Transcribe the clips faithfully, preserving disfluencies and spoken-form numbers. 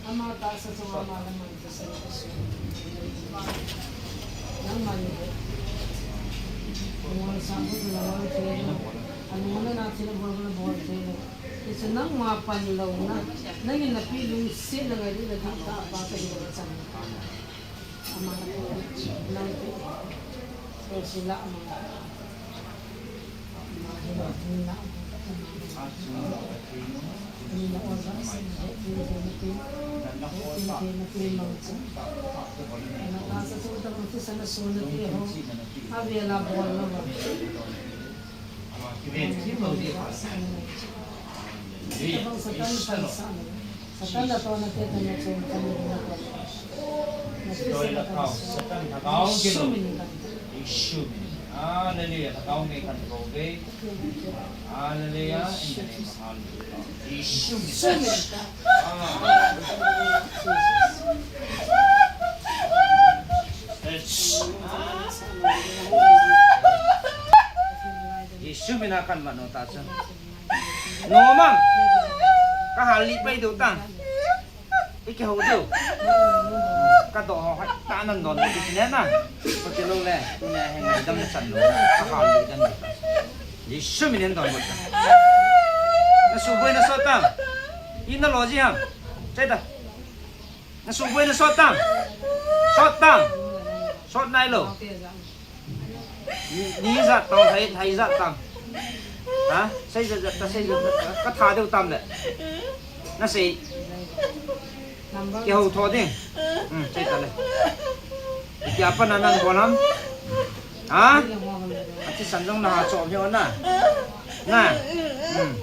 Ama tahsa chunga ama lamang thisen kisun. Nangman hi. Nangman sangbu tu lamang thei lo. Anung na na thina bol na bol thei lo. Hichu nangma panlouna. Nangin napeh lungsetna ngailutna dihtah pa kahi lou chan. Ama na ko nang pe. Ko sila ama. Satan la to na te to na chom kan ni na ko. Na te se la ka. Satan lhagao kilo. Jesu min. Hallelujah. Lhagao mei kan ko ve. Hallelujah. In the name of hallelujah. Jesu min. Ah. Jesu min a kan mano ta chu. Nomam. Ka hal li pai diu tang. I kihou diu. Ka do ho hai ta nan don di ne na. Ko ti lo le. Tu ne he ngai dam na chan lo. Ka hal li dan. Jesu min in don mo ta. Na suboi na sot tang. I na lo ji ham. Chai ta. Na suboi na sot tang. Sot tang. Sot nai lo. Ni, ni jat tang, hai, hai jat tang. Ha? Sei jat jat ta, sei jat jat ta. Ka tha diu tam le. Na sei. Kihou tho ding. Hmm, sei ta le. Ipi a pat na nan bol ham? Ha? Athisan jong na ha chom hi o na. Na. Hmm.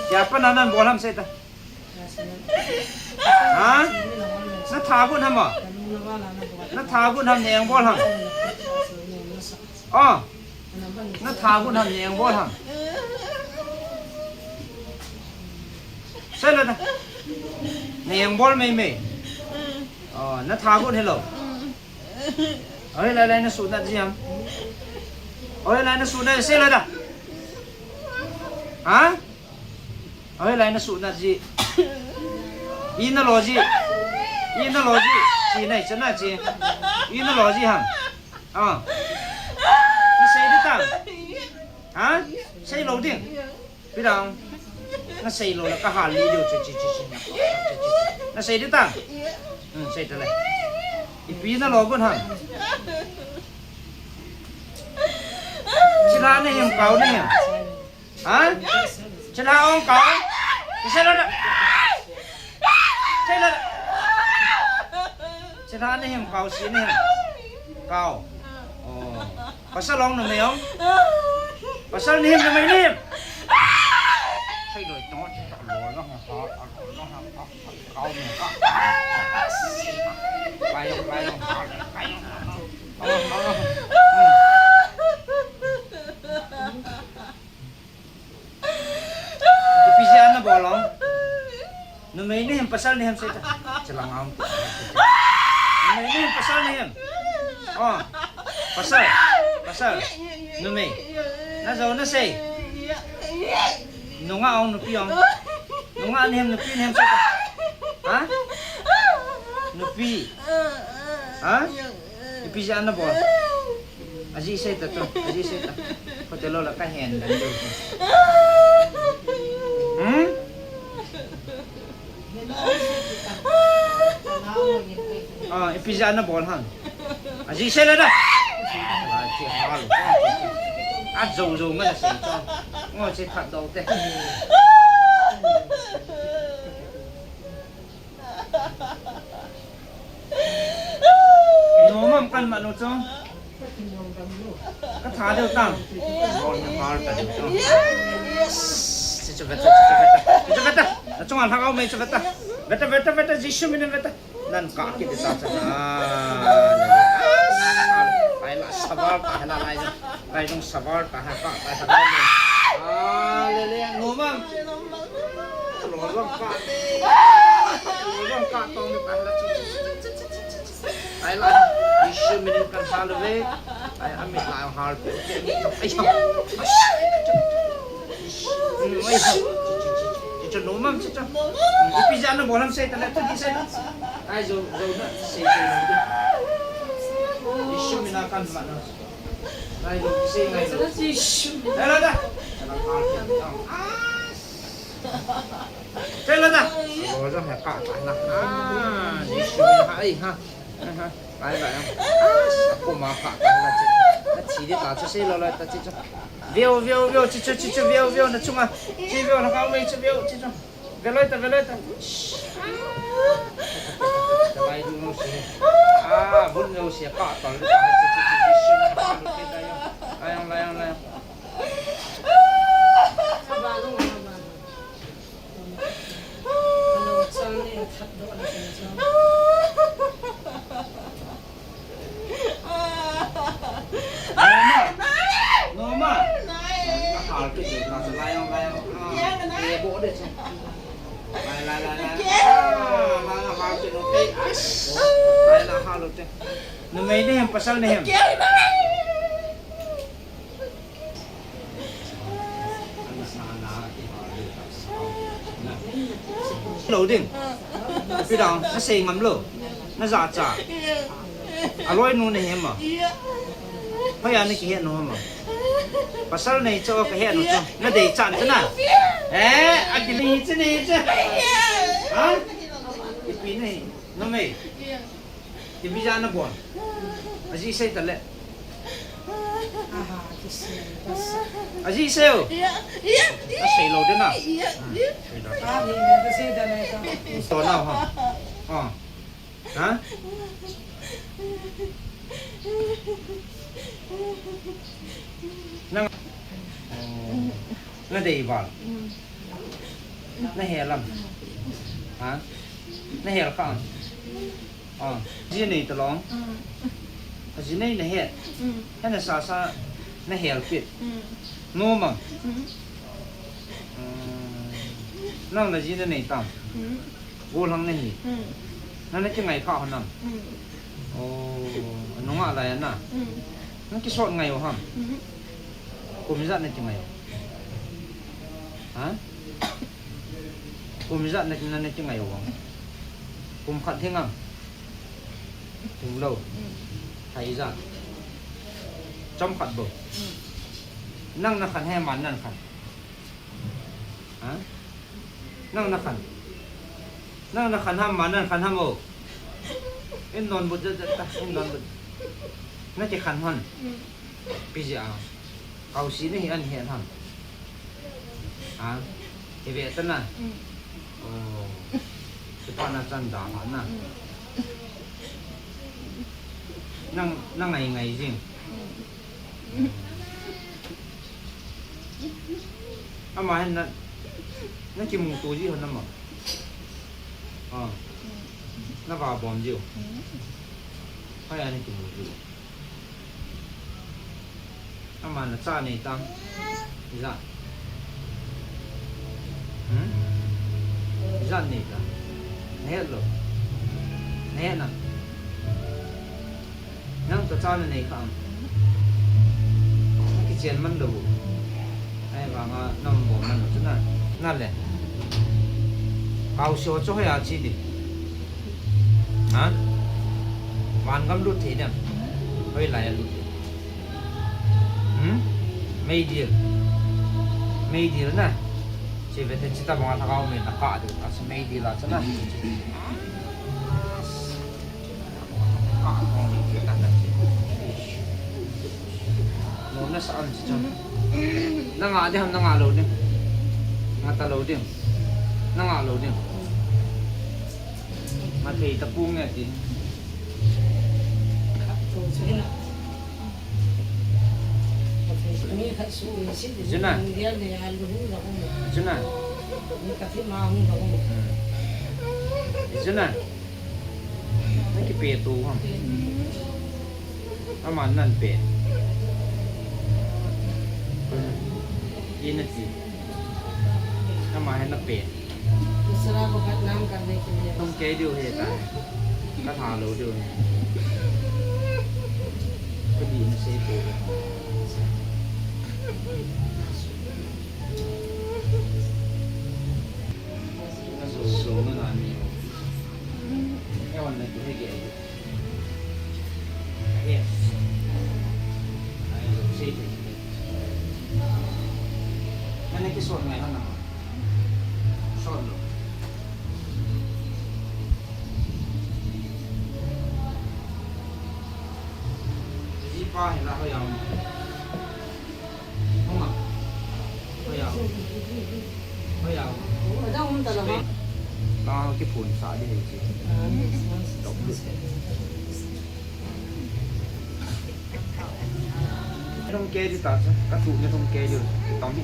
Ipi a pat na nan bol ham sei ta. Ha? Na tha gun ham a? Na tha gun ham, na eng bol ham? Oh. Na tha gun ham, na eng bol ham? Sei lo ta. Na eng bol mei mei. Oh, na tha gun hi lo. Oi, lai lai na su na ji ham? Oi, lai na su na sei lo ta. Ha? Ahoi lai na su na ji. I na lo ji. I na lo ji. Chi nai cha na chi. I na lo ji ham. Ah. Na sei di tang. Ha? Sei lo ding. Pi dang. Na sei lo la ka hal li diu chi chi chi chi. Na sei di tang. Hmm, sei ta le. Ipi na lo gun ham. Chi la ne him kau ne him. Ha? Chila ong kau. Chila da. Chila da. Chila ni him kau si ni him. Kau. Oh. Pasal ong numei ong. Pasal ni him numei ni him. Sai doi tong lo lo ha ha lo lo ha ha. Kau ni ka. Pai ong, pai ong, pai ong. Ipi jeh a na bol ong? Numei ni him pasal ni him sei ta. Chilang ong. Numei ni him pasal ni him. Oh. Pasal. Pasal. Numei. Na jo na sei. Nungah ong nupi ong. Nungah ni him nupi ni him sei ta. Ha? Nupi. Ha? Ipi jeh a na bol. Ajih sei ta tu, ajih sei ta. Ko te lo la ka hen dan do. Hmm? Ah, ipi jeh a na bol ham. Ajih sei la da. Ai, ti hal. A jo jo nga na sei ta. Ngo sei phat do te. Nomam kan mano chu. Ka tha diu tang. Bol na hal ta diu chu. Yes. Chu chu veta, chu chu veta. Chu chu veta. Na chunga lhagao mei chu veta. Veta, veta, veta, Jesu min in veta. Nan ka kit ta cha na. Ai la sabar ta na lai. Lai jong sabar ta ha ka ta ha. Hallelujah. Nomam. Lolong ka. Lolong ka tong ni pala. Ai la. Jesu min in kan hal ve. Ai, amit la hal pe. Ai. Ai. Chu nomam. Ipi jeh a nabol ham sei tale, tu di sei na. Ai, jou, jou na, sei, sei, sei. Jisu mina kan ma na. Ai, jou, sei ngai lo. Jisu. Ai, la da. Sei la da. Lo jong he ka ta na. Ah, Jisu mina, ai, ha. Aha. Ai, la, ai. Ah, ko ma ka ta na chi. Na chi di ta chu sei lo la ta chi chu. Veo, veo, veo, chi chu, chi chu, veo, veo, na chunga. Chi veo, na ka mei chu veo, chi chu. Veloi ta, veloi ta. Lai du no se. Ah, bun no se ka ta. Lai, lai, lai. Noma. Noma. Nai. Ahal pit de, na se lai ong, lai ong. Ah, ye bo de che. Lai, lai, lai, lai. Ah, lai, ahal pit no te. Lai, lai, ahal pit. Numei nahi em, pasal nahi em? Lo ding. Ipi dang, nasei ngam lou. Najacha. Aloinu nahi em? Hoiya nakihet nom ham? Pasal nei chu kahet nom chu. Nadei chan chu na. Eh, akini chu, nei chu. Ha? Ipi nahi. Numei. Ipi jeh a nabon? Ajeh sei tale. Aha, kisei, kisei. Ajeh sei o. Asei lou ding na. Hmm, sei lou. Ah, ni, ni, kisei tale ka. To na ha. Ah. Ha? Nang. Oh. Nadei val. Nahel am? Ha? Nahel kha am? Ah, ji nei talou. Aji nei nahet. Hena sasa nahel pit. Nom am? Hmm. Nang naji nanei tam? Gollhang nahi. Nang nakingai kha hon am? Oh, nunga lai na. Nang kisot ngai u ham? Kum ijat nakingai u? Ha? Kum ijat na, na, nakingai u ham? Kum khat hing am? Hing lou. Thai ijat? Chomkhat bou. Nang nakhan ham, aman nakhan? Ha? Nang nakhan? Nang nakhan ham, aman nakhan ham o? In donbut jat jat ta, in donbut. Nakikhan hon? Ipi jeh a? Kaosi nahi, ahin het ham? Ha? Ive ta na? Oh. Kipa na chan da ha na. Nang, nang ngai ngai jing. Ama hin na, nakimuto ji hon am? Ah. Nava bom jiu. Hoiya nakimuto jiu? Ama nacha nei tam? Ijat? Hmm? Ijat nei tam? Nahet lou? Nahet nam? Nang toh cha nanei kha am? Nakichen man lou. Ahivanga nabol man lou chu na. Nale. Kaosi ho chu hoiya che ding? Ha? Vangam lut thei dem? Hoilai a lut ding? Hmm? Meidil. Meidil na. Che ve te, che tabang a lhagao me na kah diu ta, che meidil a che na. Kah kong ni ta ta che. Nom nasa am che chang. Na ngah ding ham, na ngah lou ding? Ngah talou ding. Na ngah lou ding. Ngah thei tapong nge ti. Juna. Juna. Juna. Nakipe to ham? Aman nahin pe. Ina ti. Ama hin nape. दूसरा को बदनाम करने के लिए। Tum kei diu ahi ta. Katha lou diu ahi. Kadi nasei po. Kisot ngai na na. Sot lo. Ji pa hi la ho ya. Hong a. Ho ya. Ho ya. Ada um ta la ma. Ta kiphun sa di hi ji. Tok lu. Hung kei di ta chu, ka tuh ni hung kei di, kitom hi.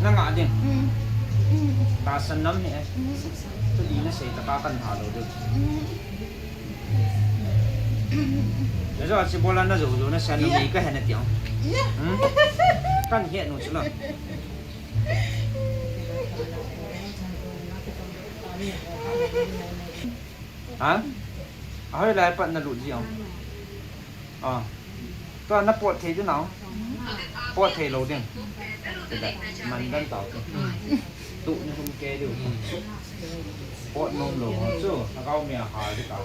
Na ngah ding. Tahsan nam hi e. Tu di na sei ta ka kan ha lo ding. Na jo chi bola na jo jo na sa na mei ka he na tiang. Hmm? Kan he nu chu la. Ha? Ahoi lai pat na lut ji ang. Ah. Tua na pot thei ding nau. Pot thei lo ding. Tida, man dan tau. Tu ni hum ke diu. Pot nom lo chu. Lhagao mei a hal di ta.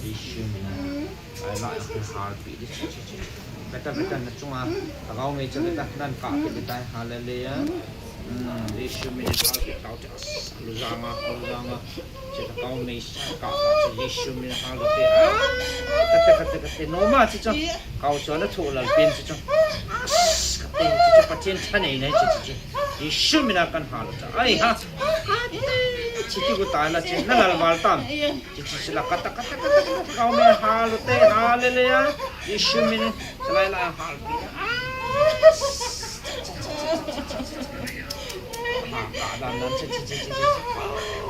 Di shim na. Ai la, hal pi di. Beta, beta, na chunga. Lhagao mei chu beta, nan ka pi di tai. Hallelujah. Hmm, Jisu min in hal pi tau te. As, alu janga, alu janga. Che lhagao mei sa ka ta che Jisu min hal te. Kate, kate, kate. Noma che chu. Kau chu na thu lal pin che chu. As, kate che chu Pathen thanei nei che che che. Jisu min a kan hal ta. Ai ha. Che ti gu ta la che. Na lal val tam. Chi, chi, chi la, kata, kata, kata, kata, kau me hal te, hallelujah. Jisu min, chalai la hal pi. Ha, ka dan dan, chi, chi, chi, chi, chi.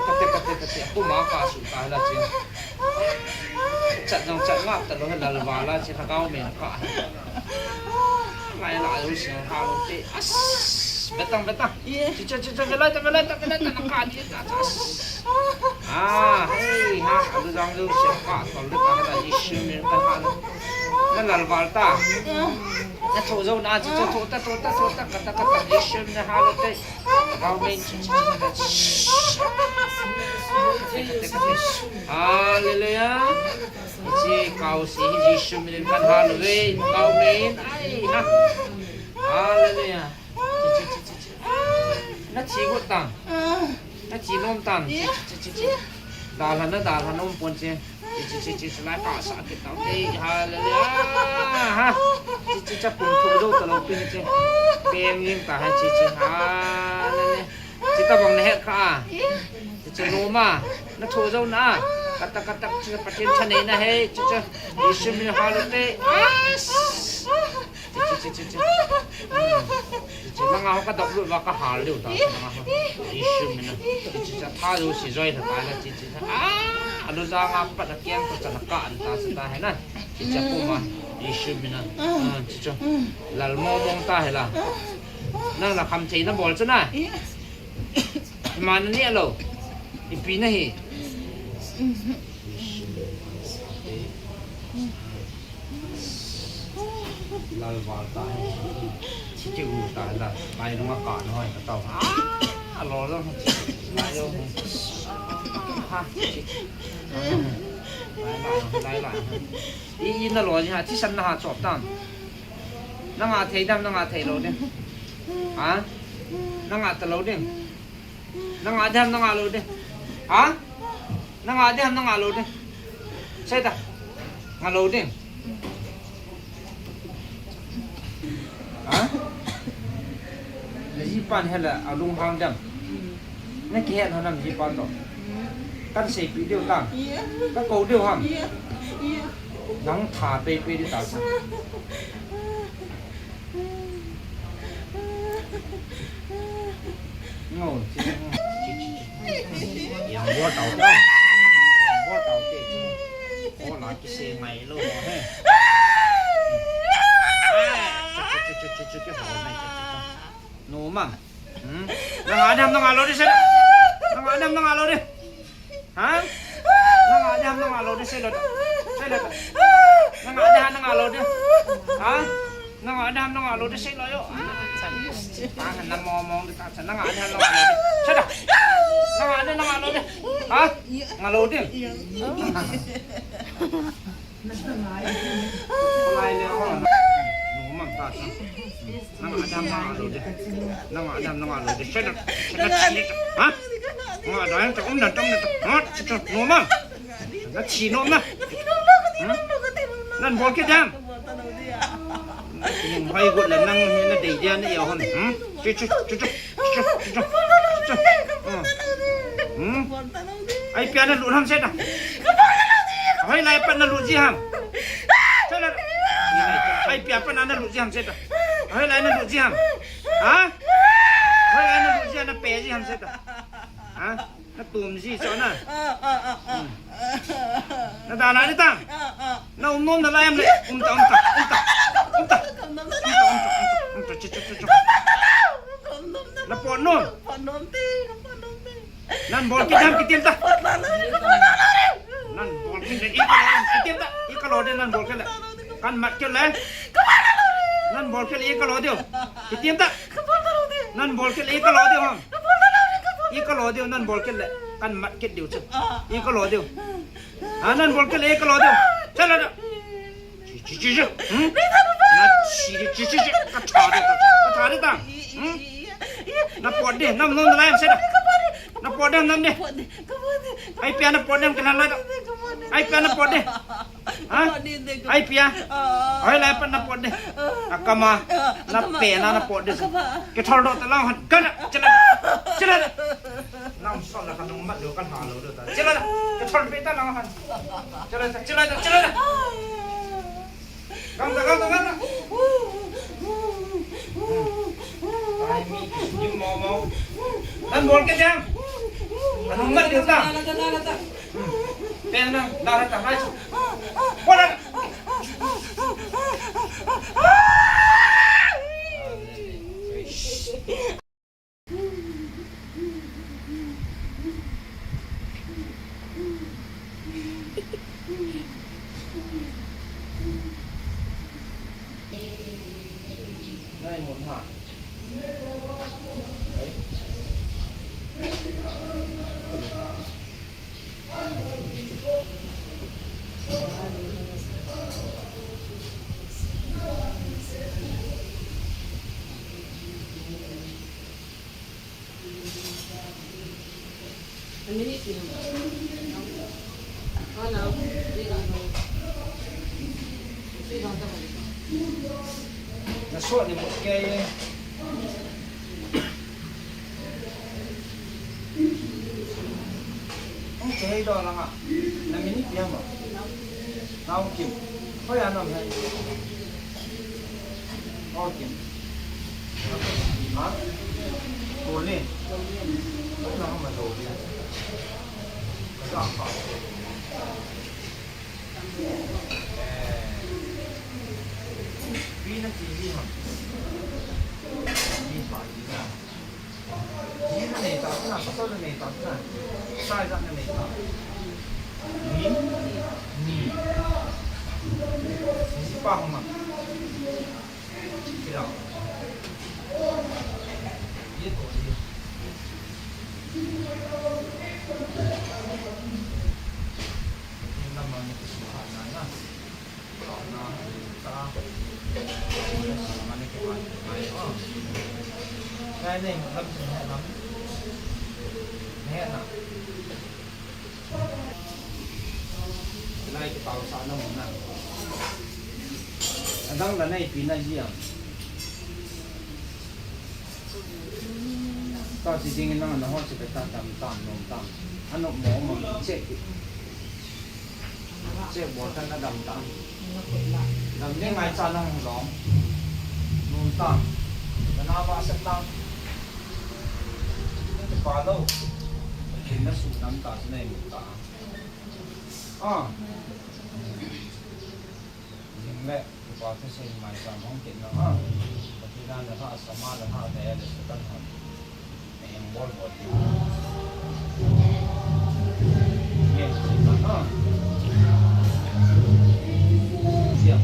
Kate, kate, kate, puma ka su ta la chi. Chat jong chat ngap ta lo, la la la chi, ka kau me ka. Lai la, lu si hal te. As, betang, betang. Chi, chi, chi, chi, velai ta, velai ta, velai ta, na ka ni ta, ta. Ah, hei, ha, alu jang lu siam ka, tol le ta, ta, Jisu min kan hal. Na lal val ta. Na tho jo na, chi, chi, tho ta, tho ta, tho ta, kata, kata, Jisu min hal te. Kau min, chi, chi, chi, chi. Hallelujah. Chi, kau si, Jisu min kan hal ve, kau min. Ai, ha. Hallelujah. Chi, chi, chi, chi, chi. Na chi gu tang. Na chi nom tam. Chi, chi, chi, chi. Dalhan na, dalhan nom pon chi. Chi, chi, chi, chi, chi, lai ka sa ki tang. Ei, hallelujah. Ha. Chi, chi, cha kum thu do ta lo pi chi. Peng ling ta ha chi, chi. Hallelujah. Chi ta bang na het kha. Chi, chi, nom a. Na thu zo na. Kata, kata, chi, Pathen thanei na he. Chi, chi. Jisu min hal te. Chi, chi, chi, chi, chi. Chi, chi, nanga ho ka dok lut va ka hal leu ta, nanga ho. Jisu min a. Chi, chi, chi, tha lu si joi tha ta la, chi, chi, chi. Ah, alu janga pat a kiang ta cha na ka an ta sa ta he na. Chi, chi, puma. Jisu min a. Ah, chi, chi. Lal mo mong ta he la. Nang la kham thei na bol cha na. Ima na ne lo. Ipi na hi. Lal val ta hi. Chi ki u ta la. Lai nunga ka no hai ka tau. Ah, lo lo. Lai lo. Ha. Lai la, lai la. I, i na lo ni ha, thisan na ha chop tam. Na ngah thei dam, na ngah thei lo ding. Ha? Na ngah ta lo ding. Na ngah dam, na ngah lo ding. Ha? Na ngah dam, na ngah lo ding. Sei ta. Ngah lo ding. Ha? Na jipan hela alung hang dam. Na kihet ho nam jipan to. Kan seipeh diu tam. Ka kou diu ham. Nang tha peipei di ta sa. Ngo, chi, chi, chi, chi. Yang bo tau ta. Yang bo tau te chi. Ko la ki se ngai lo he. Chi, chi, chi, chi, chi, ki ho nai chi, chi, chi. No ma. Hmm? Na ngah dam, na ngah lo di se. Na ngah dam, na ngah lo di. Ha? Na ngah dam, na ngah lo di se lo. Se lo. Na ngah dam, na ngah lo di. Ha? Na ngah dam, na ngah lo di se lo yo. Ah, na mo mo di ta. Na ngah dam, na ngah lo di. Se lo. Nang a de, nang a lo de. Ha? Nga lo de. Ngai le ho. Nu mang ta ta. Nang a dam, nang a lo de. Nang a dam, nang a lo de. Shut up. Shut up. Ha? Nang a dam, ta um dan tam na ta. Ha? Shut up. Nu mang. Na chi nom na. Hmm? Nan bol kit dam. Ning hoi got le nang na dei dia na ya hon. Hmm? Chu chu chu chu. Chu chu chu chu. Hmm? Ai pia na lut ham se ta. Hoi lai pat na lut ji ham. Ai pia pat na lut ji ham se ta. Hoi lai na lut ji ham. Ha? Hoi lai na lut ji na pe ji ham se ta. Ha? Na tum ji sa na. Ah, ah, ah, ah. Hmm. Na da na ni ta. Ah, ah. Na um nom na lai am le. Um ta, um ta, um ta. Um ta. Um ta, um ta, um ta. Um ta, chu, chu, chu, chu. Na pot nom. Pot nom te, pot nom te. Nan bol kit dam kitim ta. Nan bol kit le i ka lo kitim ta. I ka lo de nan bol kit le. Kan mat kit le. Nan bol kit le i ka lo de. Kitim ta. Nan bol kit le i ka lo de ham. I ka lo diu, nan bol kit le. Kan mat kit diu chu. I ka lo diu. Ha, nan bol kit le, i ka lo diu. Chala da. Chi, chi, chi, chi. Hmm? Na chi, chi, chi, chi. Ka tha de ta. Ka tha de ta. Hmm? Na pot de, nam nom na lai am se da. Na pot de, nam de. Ai pia na pot de, ka na lai da. Ai pia na pot de. Ha? Ai pia. Hoi lai pat na pot de. Akama. Na pe na na pot de. Ke thol do ta lang han. Kana. Chala. Chala. Nam sol la ka nung mat lo ka ha lo do ta. Chala. Ke thol pe ta lang han. Chala, chala, chala. Gam ta, gam ta, gam ta. Ai mi ki mo mo. Nan bol ke jam. Anung mat lo ta. Pen na, na ta, hai. Wala. Nai mo ha. Na suat ni mo kei. Hung kihei doh lang a. Na min ipi ham? Naokim. Hoi a nam hai. Okim. Ha? Tolin. Hoi lang a ma Tolin. Ka ja pa. Eh. Pi na ti hi ham. Pi pa ti na. Ni na nei ta na, pasal na nei ta na. Sa ja na nei ta. Ni, ni. Ni si pa hong ma. Kira. Ye to ye. Ni na ma ni si pa na na. Adang la nei pi na ji am. Ta si ding in nang na ho si pe ta tam tam nom tam. Ano mo mo che. Che bol tan na dam tan. Dam ding ngai cha nang long. Nom tan. Na na ba sa tan. Ni pa lo. Kin na su nam ta su nei mu ta. Ah. Jing le. Kipa thusei maicham hong kit nang a. Pathen a le ha, sama le ha, daya le Satan hon. Nei hong bol bol ding. Nge, si ma ha. Siam.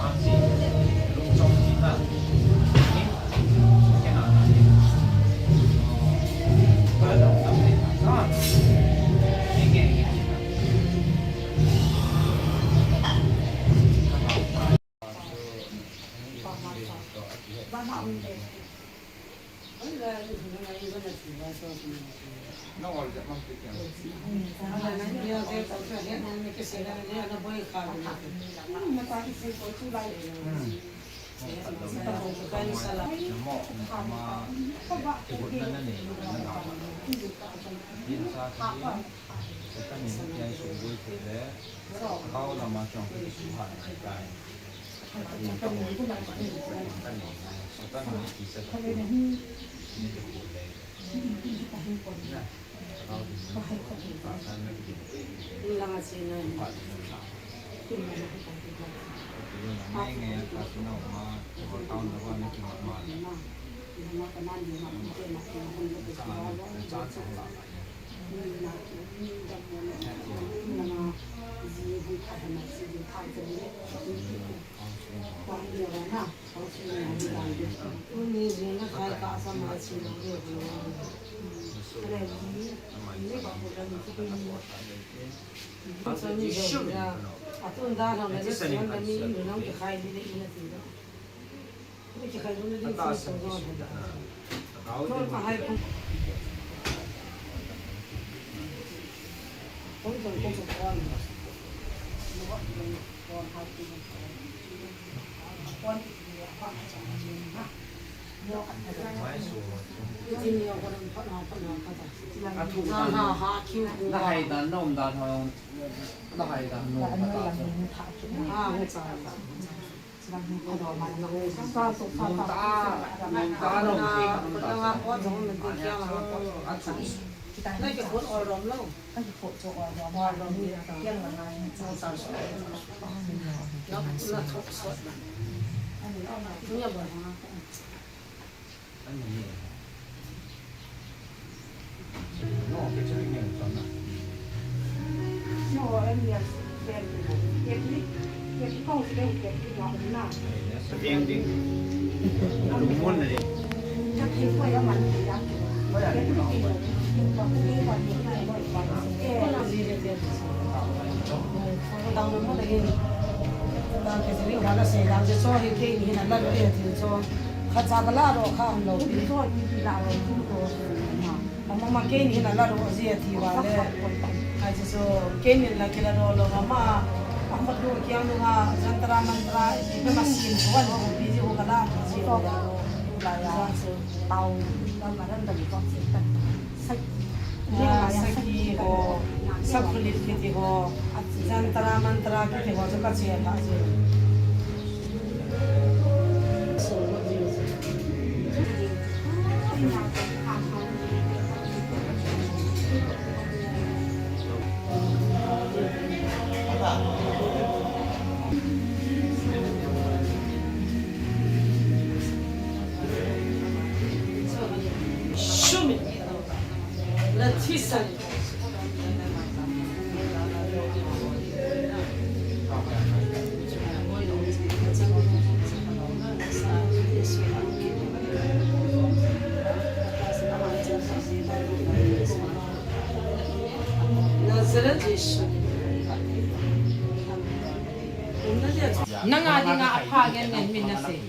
Ha, si. Lungchom si ta. Ni. Kena na. Oh. Na hai dan, na um dan ho, na hai dan, na um dan ho. Ama ma keini hin ala ro ji ati vale. Ai chu keini la kila ro lo ama. Ama du kiang du nga jantra mantra ipi ma sim ko an ko bi ji ko kala ji ko ya ro. La ya chu tau la ma ran da ko chi ta. Sakhi ho, sakhi ho, sakhulit kiti ho, jantra mantra kiti ho chu ka che la ji. Nazareth Jesu. Nanga dinga apha ngen ngen min nasei.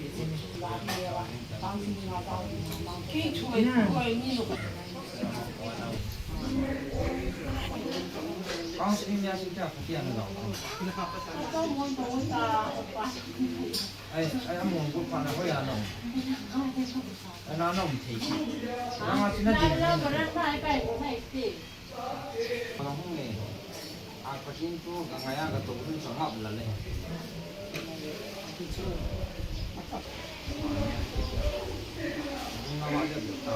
Counseling ni a si kya kya na lau. Ai, ai, among ko pa na ko ya no. Ai, na no mi thei. Na ma si na di. Ka hung e. A Pathen thu ka ngai a ka tou ding chu ngap la le. Hung ngap a le ta.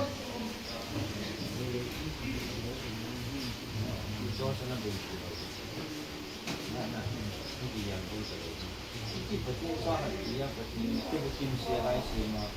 Ni le ki ki ni le ki ni. Ki jo sa na be ki. Na na. Ni ki ya ko sa le. Ki Pathen sa na ki ya Pathen. Ki Pathen se lai se ma.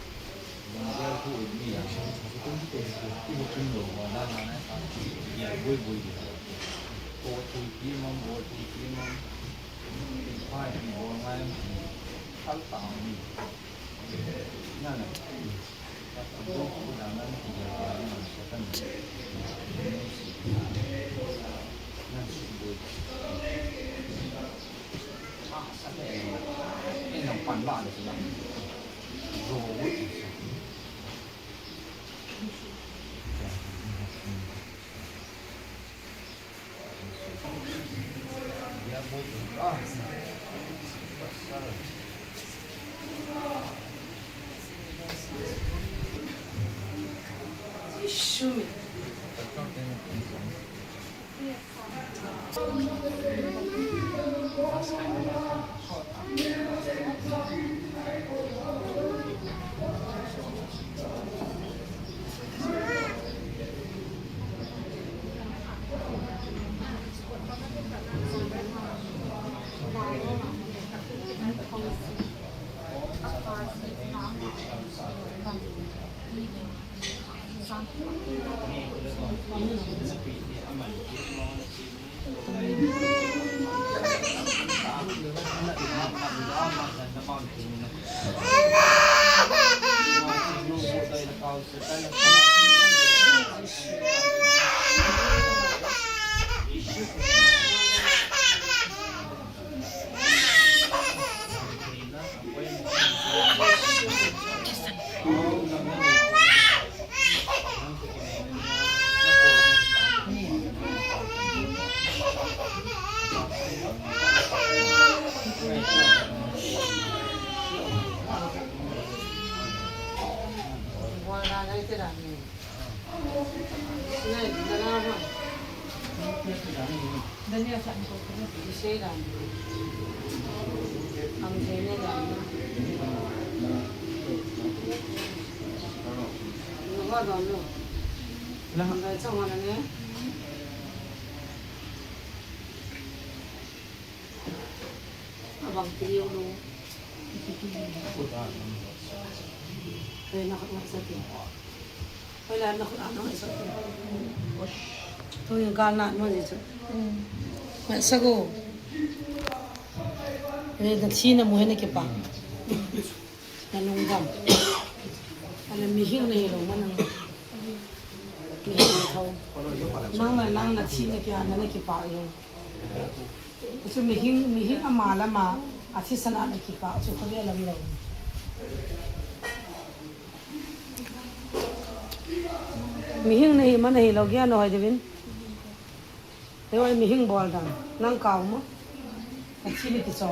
Abang tiu lu. Koi na khat sa ti. Koi la na khat na sa ti. Tui gal na no ji chu. Ngai sa go. Ni na thi na mu he na kipa. Na lungdam. Ala mihing nahi lou ma nang. Mihing thou. Nang na, nang na thi na kia na na kipa lou. Chu mihing, mihing ama le ama, athisan a na kipa, chu kha ve lam lou. Mihing nahi ma nahi lou, gyan na hoi ding uvin. Hei, hoi mihing bol dan, nang kau mo. Athi ni kiso.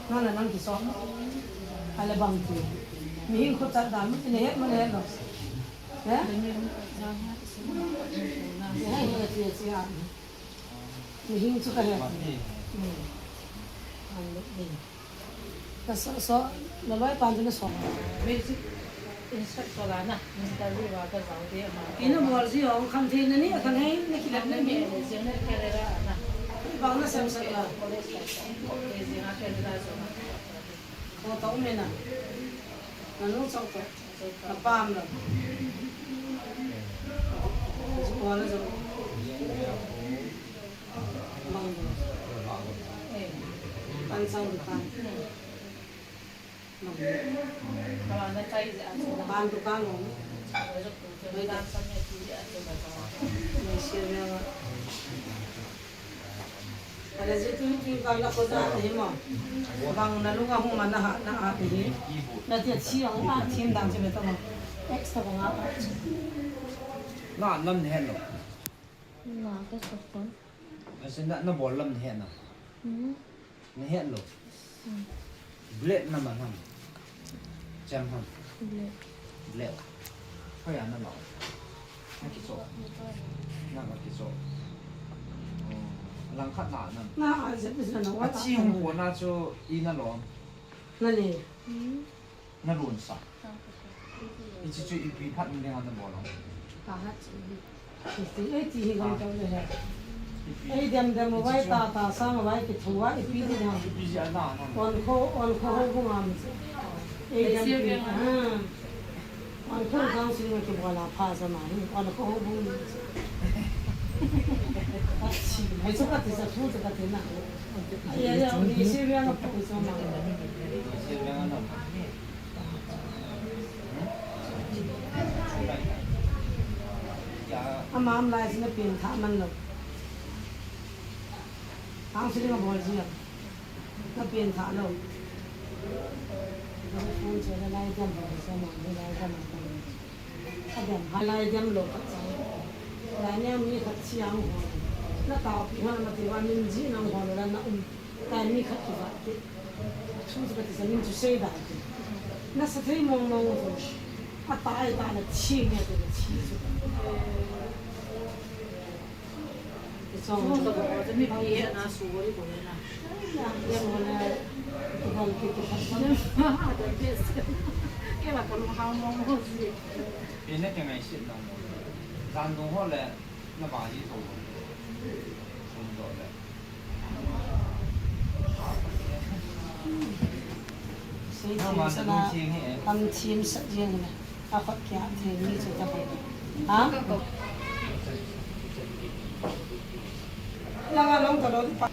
Nang na nang kiso. Ala bang ti. Mihing khut chat dan, mo ti na het, mo na het lou. He? He, he, he, he, he. Mihing chu ka he. Hmm. An lo ni. Ka so, so, na loi pan chu na so. Music instructor la na, interview wa ka jao de ma. Ina bol ji ong kham thei na ni, a kan hei na kilat na ni. Ni je na ke le ra na. Bang na sem sem la. College ka. Ni je na ke le ra so na. Ko to me na. Na nu so to. Ka pam lo. Ko na so. Mang. Pan sang dukan. Mang. Pan dukan lo. Mai da. Mai sia na. Ala ji tu tu ka la ko da ni mo. Bang na lu ka hu ma na ha na a ni. Na ti chi ang a thim dang chi me ta mo. Extra bang a. Na nam ni hen lo. Na ka sa phone. Ase na, na bol lam ni hen na. Hmm. Ni hen lo. Hmm. Blade na man ham. Chem ham. Blade. Blade. Hoi ana lo. Na kiso. Na ma kiso. Oh, lang khat na nam. Na a je pis na wa. A chi hung ko na chu i na lo. Na le. Hmm. Na lun sa. Ichi chu ipi phat ni ding ana bol lo. Ka hat chu. Ipi ei ti hi gam to le he. Ei dem dem vai ta ta sa ma vai ki thu vai ipi ti na. Ipi ji ana na. On kho, on kho ho bu ngam. Ei dem ti. Ha. On kho kang si ma ki bol a pha sa ma hi. On kho ho bu. Achi, mai chu ka ti sa thu chu ka ti na. Ai ya ya, ni si ria na pha sa ma. Ama am lai sin na pen tha man lo. Ang sili ma bol ji ya. Na pen tha lo. Na phone che na lai jam bol sa ma, lai jam ma. Ka jam ha lai jam lo ka. Lai ne mi khat chi ang ho. Na taopi hon ama ti va min ji nang hon la na um. Tai mi khat ki va ti. Thu chu ka ti sa min chu sei da ti. Na sa thei mong mong chu. A ta ai ta na thi ne ti na thi chu. Ti chong. Chu ka ba chu mi pi e na su ri ko na. Ya ya mo na. Ti dal ki ti sa. Ke la ka lu ha mong mong ji. Pi ne ke ngai sit na mo. Zan dong ho le. Na ba ji to. Sum do le. Sei na thim ma sa na, na thim hi e. Tam thim sa jeng le. A khot kia thim ni chu ta ko. Ha? La ga long ta lo pa.